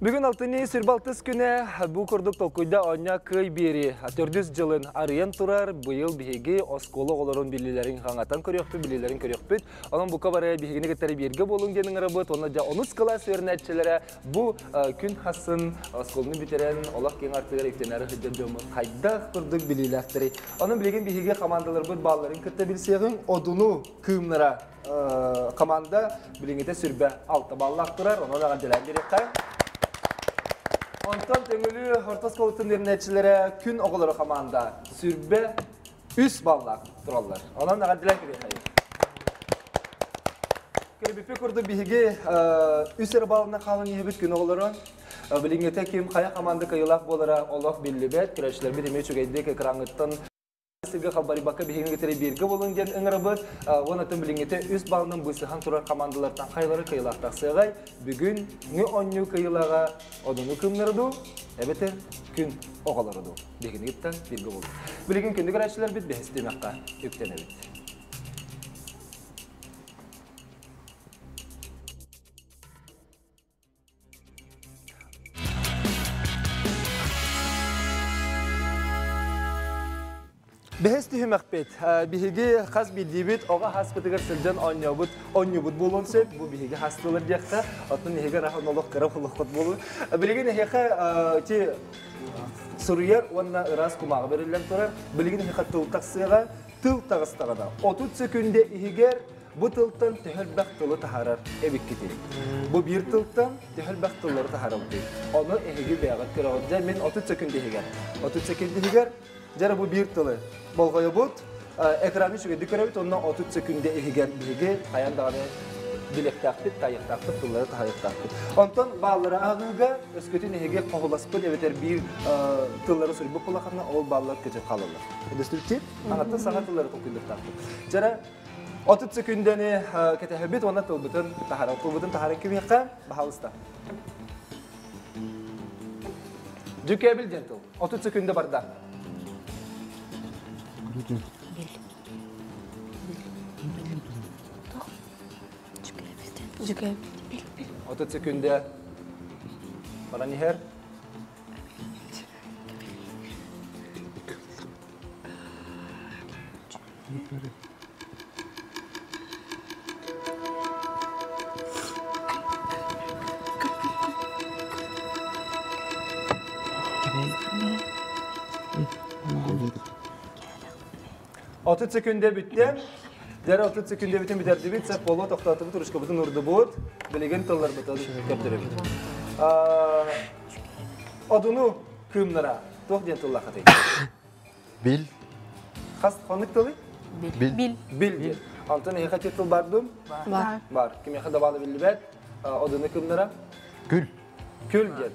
Бүгүн алтынньы сүрбалтыс күнэ бу курдук толкуйда оонньоо кыай биэри төрдүс дьылын арыйан турар. Быйыл биһиги оскуола оҕолорун билиилэрин хаҥатан көрүөхпүт, билиилэрин көрүөхпүт. Онон бука бары биһигини кытары бииргэ буолуҥ диэн ыҥырабыт. Онно дьэ онус кылаас үөрэнээччилэрэ бу күн хасын оскуоланы бүтэрэн олох киэҥ артыгар үктэнэр сылдьар дьоммут хайдах курдук билиилээхтэрий. Онон билигин биһиги хамаандаларбыт баалларын кытта билсиэҕиҥ. Одуну кыымнара команда билиҥҥитэ сүрбэ алта баллаах турар, онон эҕэрдэлээн биэриэххэ. Онтон Төҥүлү орто оскуолатын үөрэнээччилэрэ күн оҕолоро команда сүрбэ үс баллаах тураллар. Онон эҕэрдэлээн биэриэххэ. Көрбүппүт курдук биһиги үс эрэ баллынан хаалан иһэбит күн оҕолоро. Билиҥҥитэ ким хайа команда кыайыылаах буолара олох биллибэт. Көрөөччүлэрбит эмиэ үчүгэйдик экраҥҥыттан сиргэ халбарыйбакка биһигини кытары бииргэ буолуҥ диэн ыҥырабыт. Уонна оттон билиҥҥитэ үс баллынан быысыһан турар командалартан хайалара кыайыылаах тахсыаҕай? Бүгүн оонньуу кыайыылааҕа одуну кымнары дуу, эбэтэр күн оҕолоро дуу? Биһигини кытта бииргэ буолуҥ. Билигин күндү көрөөччүлэрбит бэһис түмэххэ үктэнэбит. Бэһис түһүмэхпит. Биһиги хас биирдиибит оҕо хаспытыгар сылдьан оонньообут оонньуубут буолуон сөп. Бу биһиги хастылар диэххэ. Оттон эһиги рахан олох кыра олоххут буолуо. Билигин эһиэхэ ти суруйар уонна ыраас кумааҕы бэриллэн турар. Билигин эһиэхэ тыл тахсыаҕа. Тыл таҕыстаҕына 30 секүндэ иһигэр Бу тылтан төһө элбэх тылы таһаарар эбиккитий? Бу биир тылтан төһө элбэх тыллары таһаарабытый? Ону эһиги бэйэҕит көрөҕүт. Дьэ, мин 30 секунд иһигэр. 30 секунд иһигэр, дьэ, бу биир тылы болҕойобут, экраны үчүгэйдик көрөбүт, онно 30 секундэ иһигэр биһиги хайаан даҕаны билиэхтээхпит, таайыахтаахпыт, тыллары таһаарыахтаахпыт. Онтон бааллары ааҕыыга өскөтүн эһиги хоһуласпыт эбэтэр биир тыллары суруйбут буоллаххына, ол бааллар көтө хаалаллар. Өдөстүбүт Аҥаттан саҥа тыллары толкуйдуохтаахпыт. Дьэ, 30 секүндэни кэтэһэбит уонна тылбытын таһаарар. Тылбытын таһааран кимиэхэ? Баһаалыста. Дьүкээбил диэн тыл. 30 секүндэ барда. Бил. Дьүкээбил. 30 секүндэ баран иһэр. 30 секүндэ бүттэ. Дьэ, 30 секүндэ бүтэн бүтэрдибит, сеп боло тохтоотубут, ручкабытын урдубут. Билигин тылларбытын көрдөрөбүт. Одуну кыымнара туох диэн тыллаахатый? Бил. Хас хонук тылый? Бил. Бил. Бил диэн. Антон эһиэхэ ти тыл бар дуу? Бар. Бар. Кимиэхэ да баалы биллибэт. Одуну кымнара? Күл. Күл диэн.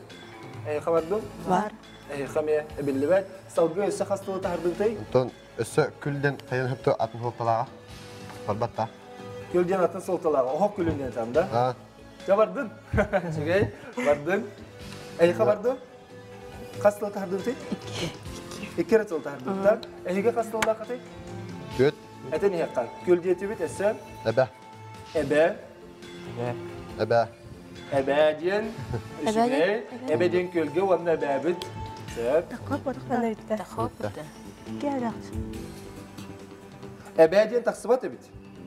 Эһиэхэ бар дуу? Бар. Эһиэхэ эмиэ биллибэт. Салгыы өссө хас тылы таһардыбытай? Онтон өссө күл диэн хайан хөптө атын суолталааҕа. Барбат да. Күл диэн атын суолталааҕа. Оһох күлүн диэн там да? А. Дьэ бардын. Үчүгэй. Бардын. Эһиэхэ бар дуу? Хас тыл таһардыбытый? Икки эрэ тыл таһардыбыттар. Эһиги хас тыллааххытый? Түөрт. Этэн иһиэххэ. Күл диэтибит өссө? Эбэ. Эбэ. Эбэ. Эбэ диэн үчүгэй. Эбэ диэн күөлгэ уонна эбээбит. Сөп. Эбээ диэн тахсыбат эбит.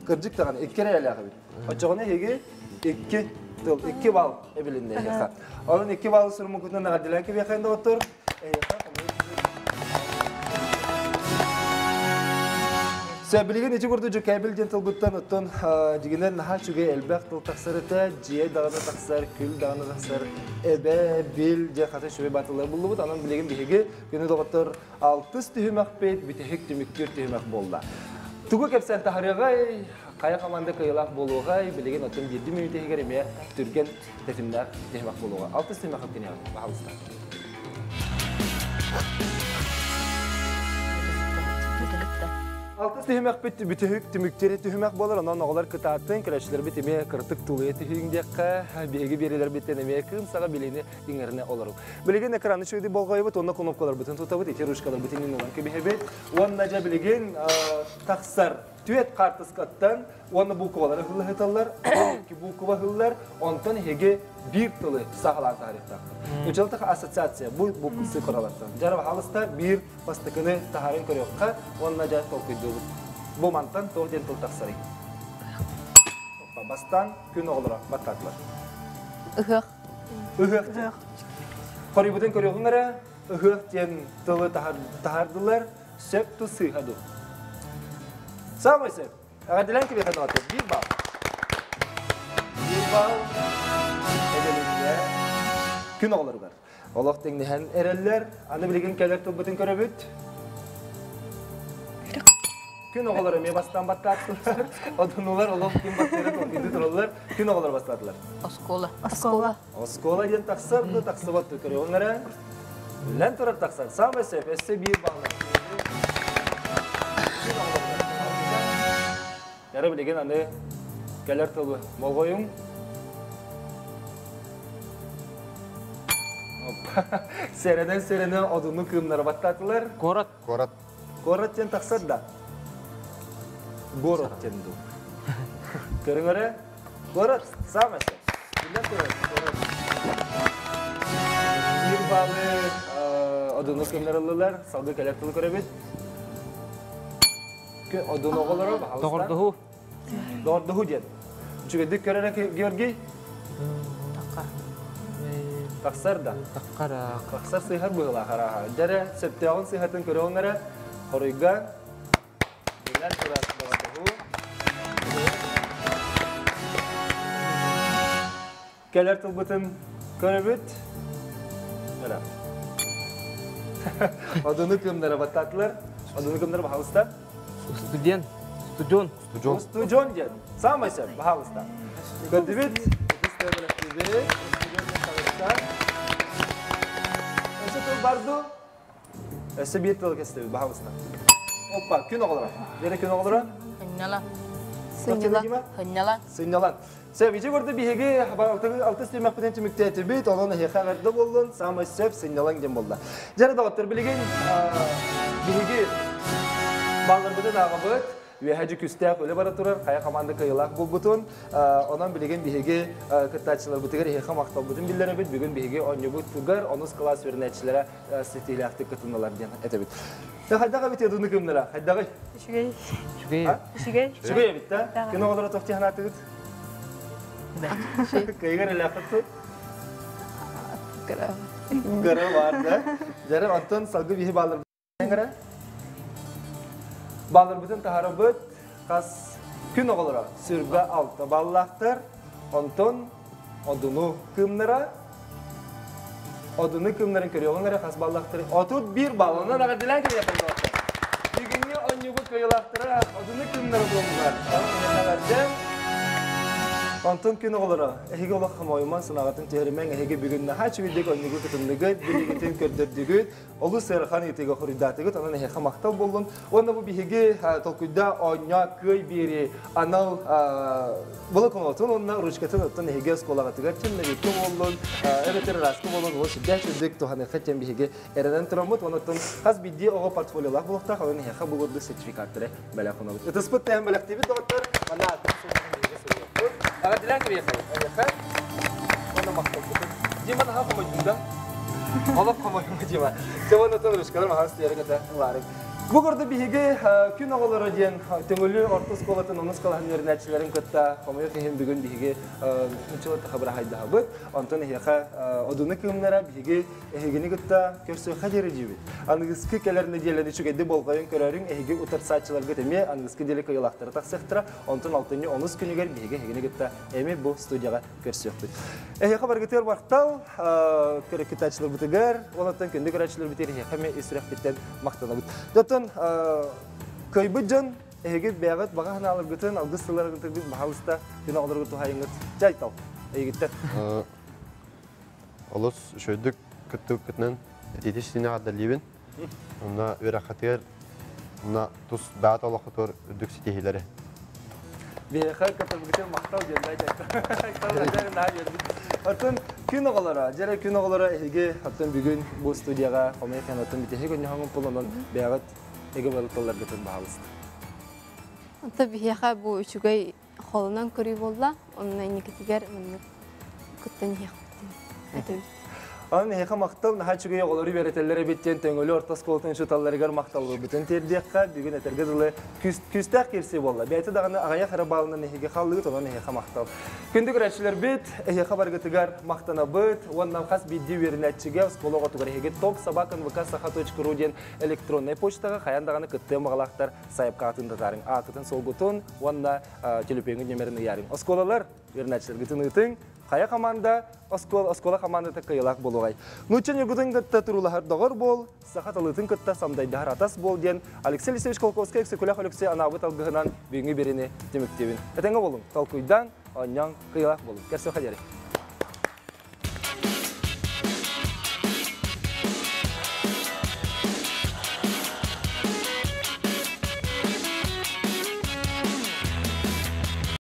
Кырдьык даҕаны икки эрэ элээх эбит. Оччоҕуна эһиги икки тыл, икки балл эбилиннэ эһиэхэ. Онон икки баллы суруммуккутунан эҕэрдэлээн кэбиэххэ доҕоттор. Эһиэхэ Сэ билигин ити курдук дьүкээбил диэн тылбыттан оттон дьигинэн наһаа үчүгэй элбэх тыл тахсар этэ, дьиэ даҕаны тахсар, күл даҕаны тахсар, эбэ, бил дьэ хата үчүгэй баатылар буллубут. Онон билигин биһиги күнү доҕоттор алтыс түһүмэхпит бүтэһик түмүктүүр түһүмэх буолла. Тугу кэпсээн таһарыаҕай, хайа команда кыайыылаах буолуоҕай, билигин оттон биирдии мүнүүтэ иһигэр эмиэ түргэн тэтимнээх түһүмэх буолуоҕа. Алтыс түһүмэх өттүнэҕин, баһаалыста. Алтыс түһүмэхпит бүтүһүк түмүктүүр түһүмэх буолар, онон оҕолор кытааттын, көрөөччүлэрбит эмиэ кыратык тулуйа түһүҥ диэххэ, биһиги биэриилэрбиттэн эмиэ кыым саҕа билиини иҥэринэ олоруҥ. Билигин экраны үчүгэйдик болҕойобут уонна кнопкаларбытын тутабыт, ити ручкаларбытын ылан кэбиһэбит. Уонна дьэ билигин тахсар. Түөрт хаартыскаттан уонна буукубалары ыһыллар, икки буукуба ыһыллар, онтон эһиги биир тылы саҕалаан таһаарыахтааххыт. Учуутал ассоциация бу цифралартан. Дьара баһаалыста биир бастакыны таһааран көрүөххэ уонна дьэ толкуйдуубут. Бу мантан туох диэн тыл тахсарый? Бастаан күн оҕолоро баттаатылар. Ыһыах. Ыһыах диэн. Хоруйбутун көрүөҕүҥ эрэ, ыһыах диэн тылы таһаардылар, сөп ту сыыһа дуу? Самый сөп. Эҕэрдэлээн кимиэхэ доҕоттор? Биир балл. Биир балл эгэлиннэ күн оҕолоругар. Олох тэҥнэһэн эрэллэр. Аны билигин кэлэр тылбытын көрөбүт. Күн оҕолоро эмиэ бастаан баттааттылар. Одунулар олох ким баттыыра толкуйдуу тураллар. Күн оҕолоро бастаатылар. Оскуола. Оскуола. Оскуола диэн тахсар да тахсыбат да көрүөҕүҥ эрэ. Үллэн турар тахсар. Самый сөп. Өссө биир баллар. Яры билигин аны кэлэр тылы болҕойуҥ. Сэрэнэн-сэрэнэн одуну кыымнара баттаатылар. Куорат. Куорат. Куорат диэн тахсар да. Город диэн дуу. Көрүҥ эрэ. Город самый сөп. Биллэн турар, город. Биир баалы одуну кымнар ыллылар. Салгыы кэлэр тылы көрөбүт. Одун оҕолоро баһалыста. Доҕордоһуу. Доҕордоһуу диэн. Үчүгэйдик көрөр Георгий? Таххар. Тахсар да. Таххара. Тахсар сыһар быһыылаах арааһа. Дьэрэ сөптөөҕүн сыһатын көрөҕүн эрэ хоруйга билэн турар доҕордоһуу. Кэлэр тылбытын көрөбүт. Эрэ. Одуну кымнара баттаатылар. Одуну кымнара баһалыста. Студент. Студент. Студент. Студент диэн. Самый сөп, баһалыста. Көрдүбүт. Көрдүбүт. Өссө тыл бар дуу? Өссө биир тыл кэстибит, баһалыста. Оппа, күн оҕолоро. Бere күн оҕолоро. Хынньала. Сынньала. Хынньала. Сынньалан. Сөп, ити курдук биһиги алтыс түмэхпитин түмүктээтибит, онон эһиэхэ эҕэрдэ буоллун, саамай сөп сынньалаҥ диэн буолла. Дьэ, доҕоттор, билигин биһиги балларбытын ааҕабыт, үөһэ дьүкүстээх үлэ бара турар, хайа команда кыайыылаах буолбутун, онон билигин биһиги кыттааччыларбытыгар эһиэхэ махталбытын биллэрэбит, бүгүн биһиги оонньуубутугар онус кылаас үөрэнээччилэрэ ситиилээхтик кытыннылар диэн этэбит. Хайдах эбит ядуны кымнара? Хайдаҕый? Үчүгэй. Үчүгэй. Үчүгэй. Үчүгэй эбит да? Күн оҕолоро туох ханаатыгыт? Кыйыгар элээххит Кыра. Кыра бар да. Дьэрэ онтон салгы биһи баалар Бааларбытын таһарабыт хас күн оҕолоро сүрбэ алта баллаахтар, онтон одуну кыымнара Одуну кымнарын көрүөҕүҥ эрэ хас баллахтары 31 баллынан эҕэрдэлээн кэлиэххэ Бүгүҥҥү оонньуубут кыайыылаахтара одуну кымнара буоллулар. Эҕэрдэ. Онтон күн оҕолоро, эһиги олох хомойуман санааҕытын түһэримэҥ, эһиги бүгүн наһаа үчүгэйдик оонньуугу кытынныгыт, билигитин көрдөрдүгүт, олус ыарахан ыйытыыга хоруйдаатыгыт, онон эһиэхэ махтал буоллун. Уонна бу биһиги толкуйда оонньоо кыай биэри анал блокнотун уонна ручкатын оттон эһиги оскуолаҕытыгар чыннарыыкка буоллун, эбэтэр ырааска буоллун, ол сүрдээх үрдүк туһаныахха диэн биһиги эрэнэн тураммыт. Онон хас биирдии оҕо портфолиолаах буолуохтаах, онон эһиэхэ бу курдук сертификаттары бэлэх оҥоробут. Ытыспыт тэһэн бэлэхтиибит доҕоттор. Манна атын суолун биһиги суруйуохпут. Эҕэрдэлээн кэбиһиэхэ. Эһиэхэ уонна махталбытын. Дима наһаа хомойдуҥ да? Олох хомойума Дима. Сэ уонна ручкалар маһан стуяры кытта ылаарыҥ. Бу курдук биһиги күн оҕолоро диэн Төҥүлү орто оскуолатын онус кылааһын үөрэнээччилэрин кытта хомойуох иһин бүгүн биһиги учуутал хабырахайдаһабыт. Онтон эһиэхэ одуну кыымнара биһиги эһигини кытта көрсүөххэ диэри диибит. Аныгыскы кэлэр нэдиэлэни үчүгэйдик болҕойон көрөрүҥ, эһиги утарсааччыларгыт эмиэ аныгыскы диэри кыайыылаахтара тахсыахтара. Онтон алтынньы онус күнүгэр биһиги эһигини кытта эмиэ бу студияҕа көрсүөхпүт. Эһиэхэ баргытыгар махтал, көрөккүтааччыларбытыгар, онтон күндү көрөөччүлэрбитигэр эһиэхэ эмиэ ис сүрэхпиттэн махтанабыт. Оттон кыайбыт дьон эһиги бэйэҕит баҕа санааларгытын, алгыс тылларгытын баһаалыста күн оҕолоргут туһайыҥҥыт. Чай тал, эйигиттэн. Олус үчүгэйдик кыттыбыккытынан итити сине аҕардалыыбын. Онно үөрэххитигэр онно тус баат олоххутугар үрдүк ситиһиилэри. Биһиэхэ кытылгытын махтал диэн Оттон күн оҕолоро, дьэрэ күн оҕолоро эһиги оттон бүгүн бу студияҕа хомойуох оттон бүтэһик өнньөһөҥүн пулонон бэйэҕит эгэ тылларгытын баһалыста. Онто биһиэхэ бу үчүгэй холунан көрүү буолла. Онно инникитигэр маннык кыттан иһиэхпит этэбит. Онон эһиэхэ махтал, наһаа үчүгэй оҕолору үөрэтэллэр эбит диэн Төҥөлү орто оскуолатын учууталларыгар махталларбытын тиэрдиэххэ. Бүгүн этэргэ дылы күүстээх киирсии буолла. Бэйэтэ даҕаны аҕыйах эрэ баалынан эһиги халлыгыт, онон эһиэхэ махтал. Күндү көрөөччүлэрбит, эһиэхэ барыгытыгар махтанабыт уонна хас биирдии үөрэнээччигэ оскуола оҕотугар эһиги токсобакнвксаха.ру диэн электроннай почтаҕа хайаан даҕаны кыттыан баҕалаахтар сайыпкаатын татаарыҥ, аакытын суолгутун уонна төлөпүөҥҥүт нүөмэрин ыйаарыҥ. Оскуолалар үөрэнээччилэргитин ыытыҥ, хайа команда оскуола, оскуола командата кыайылаах буолуоҕай. Нуучча ньургутун кытта туруулаһар доҕор буол, саха талыытын кытта самдайдаһар атас буол диэн Алексей Алексеевич Колковскай Өксөкүлээх Өлөксөй анаабыт алгыһынан бүгүҥҥү биэриини түмүктүүбүн. Этэҥҥэ буолуҥ, толкуйдаан, оонньооҥ, кыайылаах буолуҥ. Көрсүөххэ диэри.